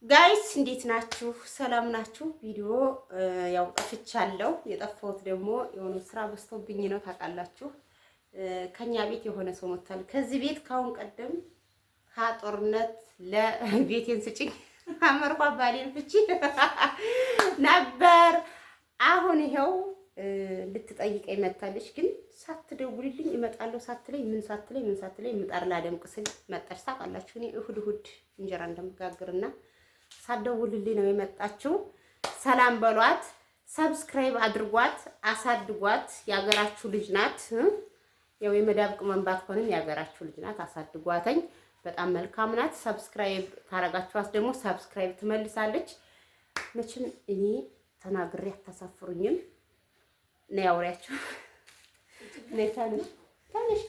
Guys፣ እንዴት ናችሁ? ሰላም ናችሁ? ቪዲዮ ያው ጠፍቻለሁ። የጠፋሁት ደግሞ የሆነ ስራ በዝቶብኝ ነው፣ ታውቃላችሁ። ከኛ ቤት የሆነ ሰው መጥቷል። ከዚህ ቤት ካሁን ቀደም ጦርነት ለቤቴን ስጭኝ አመርኳ ባሌን ፍቺ ነበር። አሁን ይኸው ልትጠይቀኝ መታለች። ግን ሳትደውልልኝ እመጣለሁ ሳትለኝ ምን ሳትለኝ ምን ሳትለኝ ምጣድ ላደምቅ ስል መጣች። ታውቃላችሁ እኔ እሑድ እሑድ እንጀራ እንደምጋግርና ሳትደውልልኝ ነው የመጣችው። ሰላም በሏት፣ subscribe አድርጓት፣ አሳድጓት። የሀገራችሁ ልጅ ናት። ያው የመዳብ ቅመም ባትሆንም የሀገራችሁ ልጅ ናት። አሳድጓተኝ። በጣም መልካም ናት። Subscribe ታረጋችኋት ደግሞ subscribe ትመልሳለች። መቼም እኔ ተናግሬ አታሳፍሩኝም። ነይ አውሪያቸው፣ ነይ ተነሽ፣ ተነሽ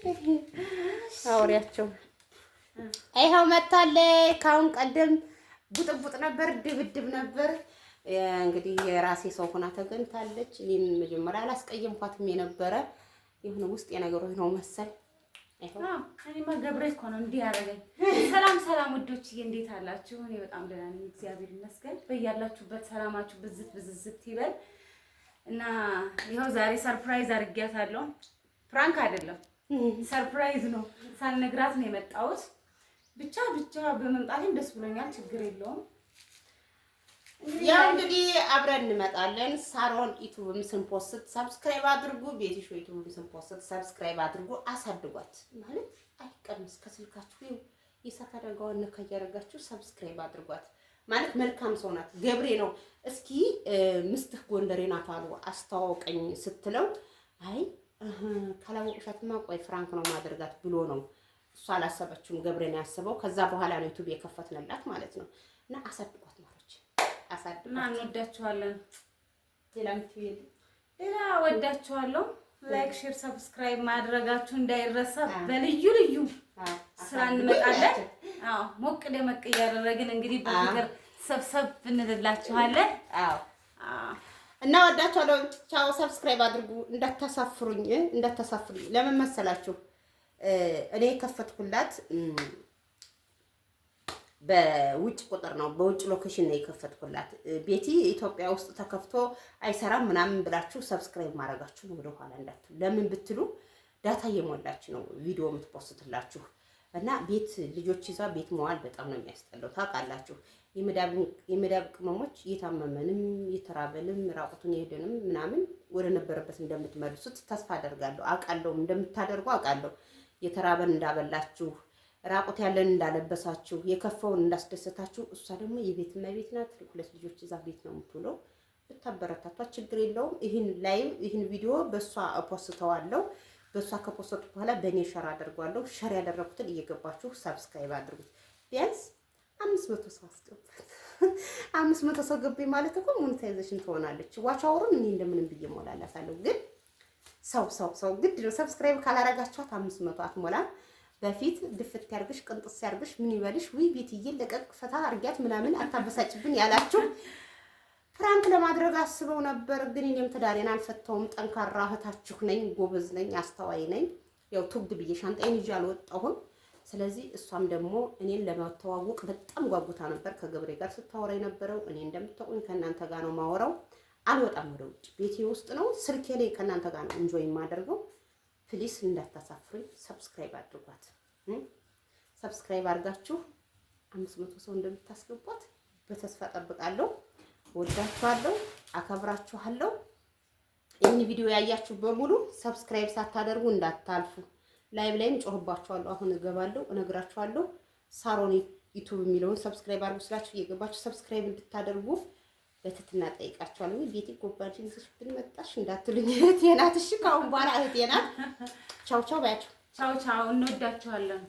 አውሪያቸው። ይኸው መታለች። ከአሁን ቀደም ቡጥቡጥ ነበር፣ ድብድብ ነበር። እንግዲህ የራሴ ሰው ሆና ተገኝታለች። እኔም መጀመሪያ አላስቀየምኳትም የነበረ የሆነ ውስጥ የነገሮች ነው መሰል። እኔማ ገብሬ እኮ ነው እንዲህ ያደረገኝ። ሰላም ሰላም ውዶችዬ፣ እንዴት አላችሁ? እኔ በጣም ደህና ነኝ፣ እግዚአብሔር ይመስገን። በያላችሁበት ሰላማችሁ ብዝት ብዝዝት ይበል እና ይኸው ዛሬ surprise አድርጊያታለሁ። Prank አይደለም፣ surprise ነው። ሳልነግራት ነው የመጣሁት። ብቻ ብቻ በመምጣቴም ደስ ብሎኛል። ችግር የለውም። ያው እንግዲህ አብረን እንመጣለን። ሳሮን ዩቲዩብም ስን post subscribe አድርጉ። ቤትሽ ዩቲዩብም ስን post subscribe አድርጉ። አሳድጓት ማለት አይቀንስ ከስልካችሁ የእሳት አደጋዋን ነካ እያደረጋችሁ subscribe አድርጓት። ማለት መልካም ሰው ናት። ገብሬ ነው። እስኪ ምስትህ ጎንደሬ ናት አሉ አስተዋውቀኝ ስትለው አይ ካላወቅሻትማ ቆይ prank ነው ማደርጋት ብሎ ነው። እሷ አላሰበችውም፣ ገብሬ ነው ያሰበው። ከዛ በኋላ ነው ዩቲዩብ የከፈትንላት ማለት ነው። እና አሳድጓት ማሮች፣ አሳድጓት። እና እንወዳችኋለን። ሌላ ምትይው የለም? ሌላ ወዳችኋለሁ። Like፣ share፣ subscribe ማድረጋችሁ እንዳይረሳ። በልዩ ልዩ ስራ እንመጣለን። አዎ፣ ሞቅ ደመቅ እያደረግን እንግዲህ በፍቅር ሰብሰብ እንልላችኋለን። አዎ፣ እና ወዳችኋለሁ። ቻው። Subscribe አድርጉ። እንዳታሳፍሩኝ፣ እንዳታሳፍሩኝ። ለምን መሰላችሁ? እኔ የከፈትኩላት በውጭ ቁጥር ነው፣ በውጭ location ነው የከፈትኩላት። ቤቲ ኢትዮጵያ ውስጥ ተከፍቶ አይሰራም ምናምን ብላችሁ subscribe ማድረጋችሁ ወደኋላ እንዳትሉ። ለምን ብትሉ data እየሞላች ነው ቪዲዮ የምት post ላችሁ እና ቤት ልጆች ይዛ ቤት መዋል በጣም ነው የሚያስጠላው። ታውቃላችሁ። የመዳብ ቅመሞች እየታመመንም እየተራበንም ራቁቱን የሄደንም ምናምን ወደ ነበረበት እንደምትመልሱት ተስፋ አደርጋለሁ። አውቃለሁ፣ እንደምታደርጉ አውቃለሁ። የተራበን እንዳበላችሁ፣ ራቁት ያለን እንዳለበሳችሁ፣ የከፋውን እንዳስደሰታችሁ። እሷ ደግሞ የቤት እመቤት ናት። ሁለት ልጆች ይዛ ቤት ነው የምትውለው። ብታበረታቷት ችግር የለውም። ይህን live ይህን ቪዲዮ በእሷ እፖስተዋለሁ። በእሷ ከ post ቱ በኋላ በእኔ share አደርጓለሁ። Share ያደረኩትን እየገባችሁ subscribe አድርጉት። ቢያንስ 500 ሰው አስገባት። 500 ሰው ገባኝ ማለት እኮ monetization ትሆናለች። Watch hour ኡን እኔ እንደምንም ብዬ ሞላላታለሁ። ግን ሰው ሰው ሰው ግድ ነው። Subscribe ካላረጋችኋት 500 አትሞላም። በፊት ድፍት ያርግሽ፣ ቅንጥስ ያርግሽ፣ ምን ይበልሽ፣ ውይ ቤትዬ ለቀቅ ፈታ አርጊያት ምናምን አታበሳጭብን ያላችሁ prank ለማድረግ አስበው ነበር። ግን እኔም ትዳሬን አልፈታውም። ጠንካራ እህታችሁ ነኝ፣ ጎበዝ ነኝ፣ አስተዋይ ነኝ። ያው ቱግ ብዬ ሻንጣዬን ይዤ አልወጣሁም። ስለዚህ እሷም ደግሞ እኔን ለመተዋወቅ በጣም ጓጉታ ነበር ከገብሬ ጋር ስታወራ የነበረው። እኔ እንደምታውቁኝ ከእናንተ ጋር ነው ማወራው። አልወጣም ወደ ውጭ፣ ቤቴ ውስጥ ነው፣ ስልኬ ላይ ከእናንተ ጋር ነው enjoy የማደርገው። Please እንዳታሳፍሩኝ፣ subscribe አድርጓት። Subscribe አድርጋችሁ 500 ሰው እንደምታስገቧት በተስፋ ጠብቃለሁ። ወዳችኋለሁ፣ አከብራችኋለሁ። ይህን ቪዲዮ ያያችሁ በሙሉ subscribe ሳታደርጉ እንዳታልፉ። Live ላይም ጮህባችኋለሁ። አሁን እገባለሁ፣ እነግራችኋለሁ። ሳሮን ዩቱብ የሚለውን subscribe አድርጉ ስላችሁ እየገባችሁ subscribe እንድታደርጉ በትህትና ጠይቃችኋለሁ። ቤቲ ጎባችን ይዘሽብን መጣሽ እንዳትሉኝ፣ እህቴ ናት። እሺ፣ ከአሁን በኋላ እህቴ ናት። ቻው ቻው ባያችሁ። ቻው ቻው፣ እንወዳችኋለን።